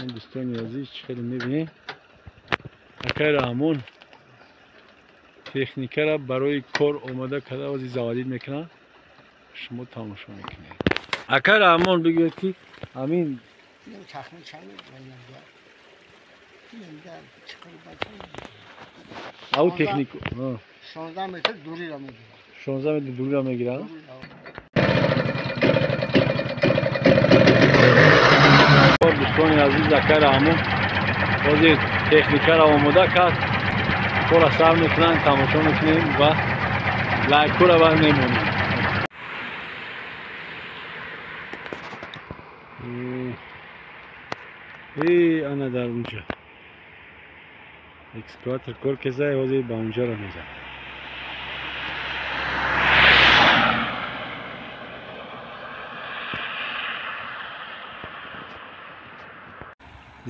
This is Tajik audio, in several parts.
Дӯстони азиз, чӣ хеле мебинед, акай Раҳмон техникаро барои кор омода карда, ози заводид мекунад, шумо тамошо мекунед. Акай Раҳмон, бигӯед ки ҳамин ау технику 16 метр дуриро мегирад. 16 метр дуриро мегирад. Дӯстони азиз, акай Раҳмон ҳозир техникаро омода кард, кора сар мекунанд, тамошо мекунем ва лайкҳоро бар мемонем. Ана дар унҷа экскаватор кор кезай, ҳозир ба унҷаро мезанад.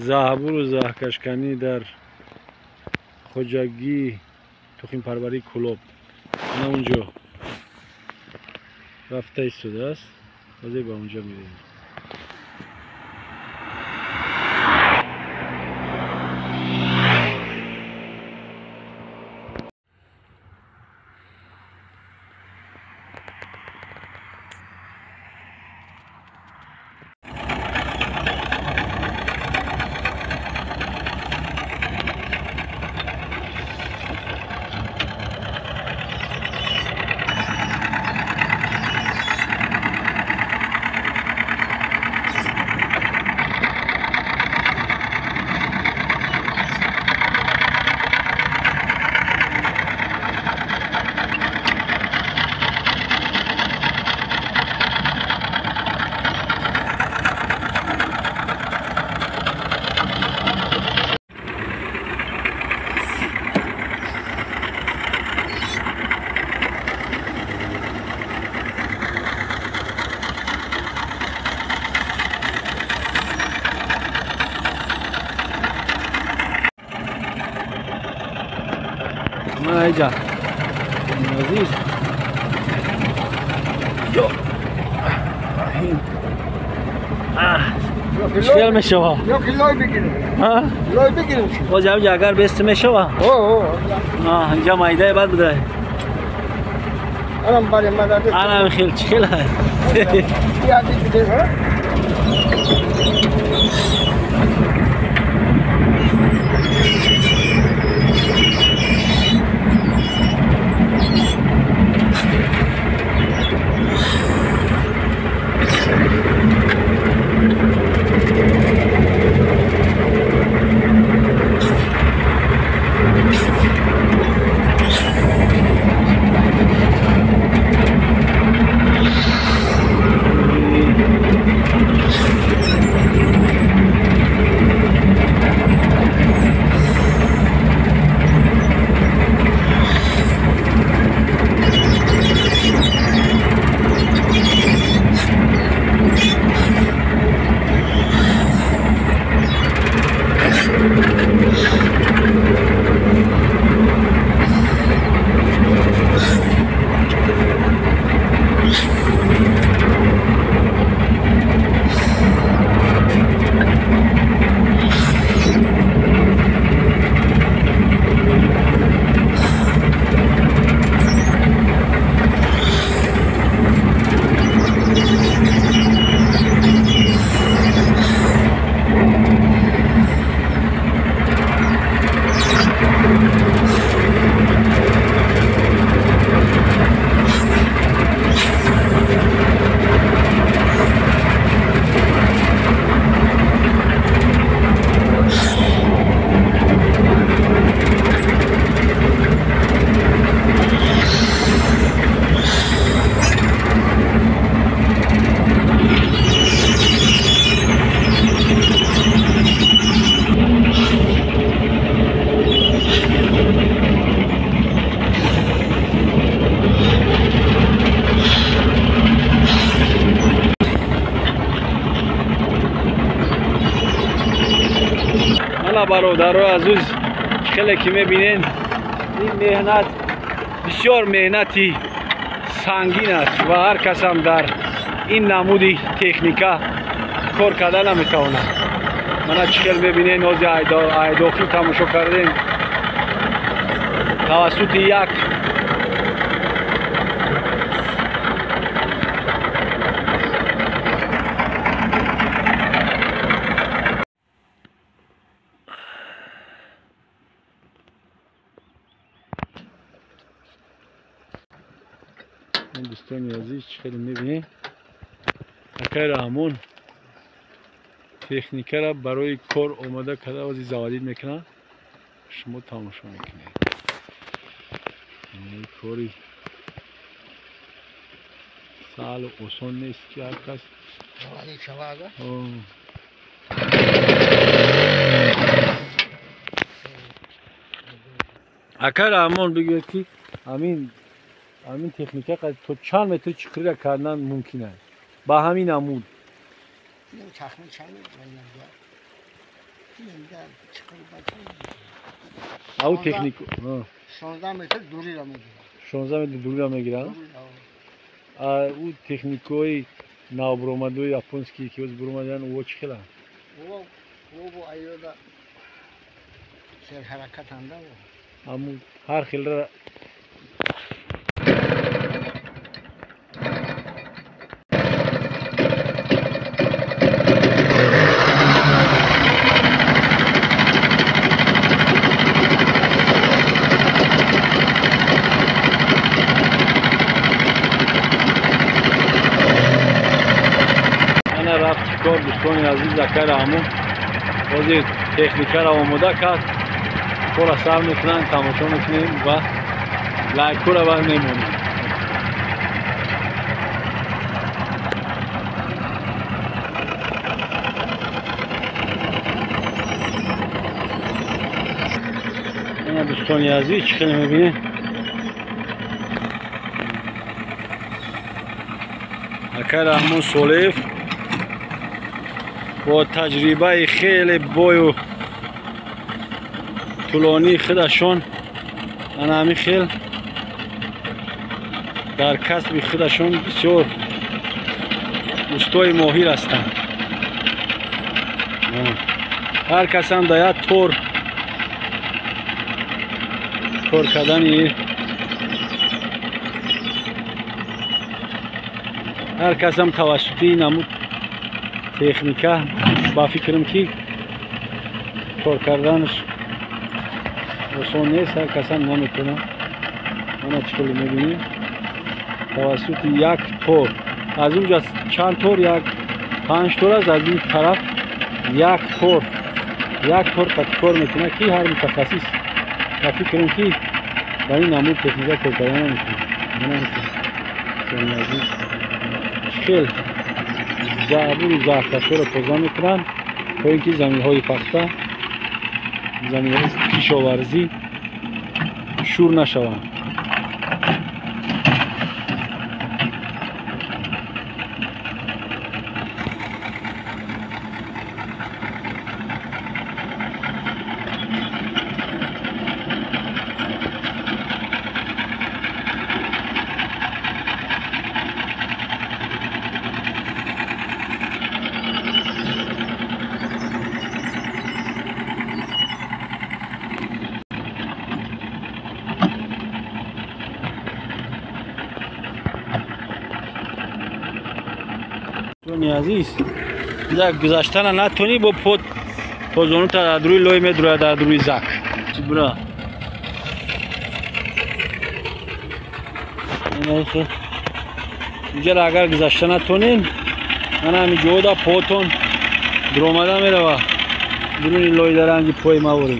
Заҳбуру заҳкашканӣ дар хоҷагии тухмипарварии Кӯлоб ана унҷо рафта истодааст, ҳозир ба унҷо мерем. Айҷа азиз, чӣ мешава? Боз ҳамҷа агар бести мешава? Инҷа майдаи бад буда. Анам хел чӣ хел? Бародарои азиз, хеле ки мебинед, ин меҳнат бисёр меҳнати сангин аст ва ҳар касам дар ин намуди техника кор карда наметавонад. Мана чӣ хел мебинед, нози айдохил тамошо кардем. Тавассути як дӯстони азиз, чӣ хеле мебинед, акай Раҳмон техникаро барои кор омода карда ози заводид мекунад, шумо тамошо мекунед. Кори саҳлу осон нест, ки ҳар кас акай Раҳмон бигӯяд, ки ҳамин техника то чанд метр чиқирра кардан мумкин аст ба ҳамин амуд? Ау техник 16 метр дурира мегирад. 16 метр дурира мегирад? Ӯ техникаҳои навбуромадои японские, ки ҳоз буромаданд, ӯ чӣ хеланд? Серҳаракатанда. Аму ҳар хелра кор. Дӯстони азиз, акай Раҳмон ҳозир техникаро омода кард, корро сар мекунанд, тамошо мекунем ва лайкҳоро бар мемонем. Ана дӯстони азиз, чӣ хеле мебинед, акай Раҳмон Солеев бо таҷрибаи хеле бою тӯлонии худашон ана ҳамин хел дар касби худашон бисёр устои моҳир ҳастанд. Ҳар касам дар як тор кор кардани ҳар касам тавассути намуд техника ба фикрам, ки кор карданаш осон нест, ҳар касам наметавонад. Мана чӣ хеле мебинем, тавассути як тор аз он ҷо чанд тор, як панҷ тор аст, аз ин тараф як тор, як тор қати кор мекунад, ки ҳар мутахассис ба фикрам, ки ба ин намуд техника кор карда наметавонад. Азиз, чӣ хел заъбуру заҳкашҳоро тоза мекунанд, то ин ки заминҳои пахта, заминҳои кишоварзӣ шур нашаванд. Азиз, гузаштана натонӣ, бо под позонута дар рӯи лой медурояд, дар рӯи зак бура. Инҷара агар гузашта натонем, мана ҳамин ҷода потон дуромада мерава дуруни лой даранги пои маворӣ.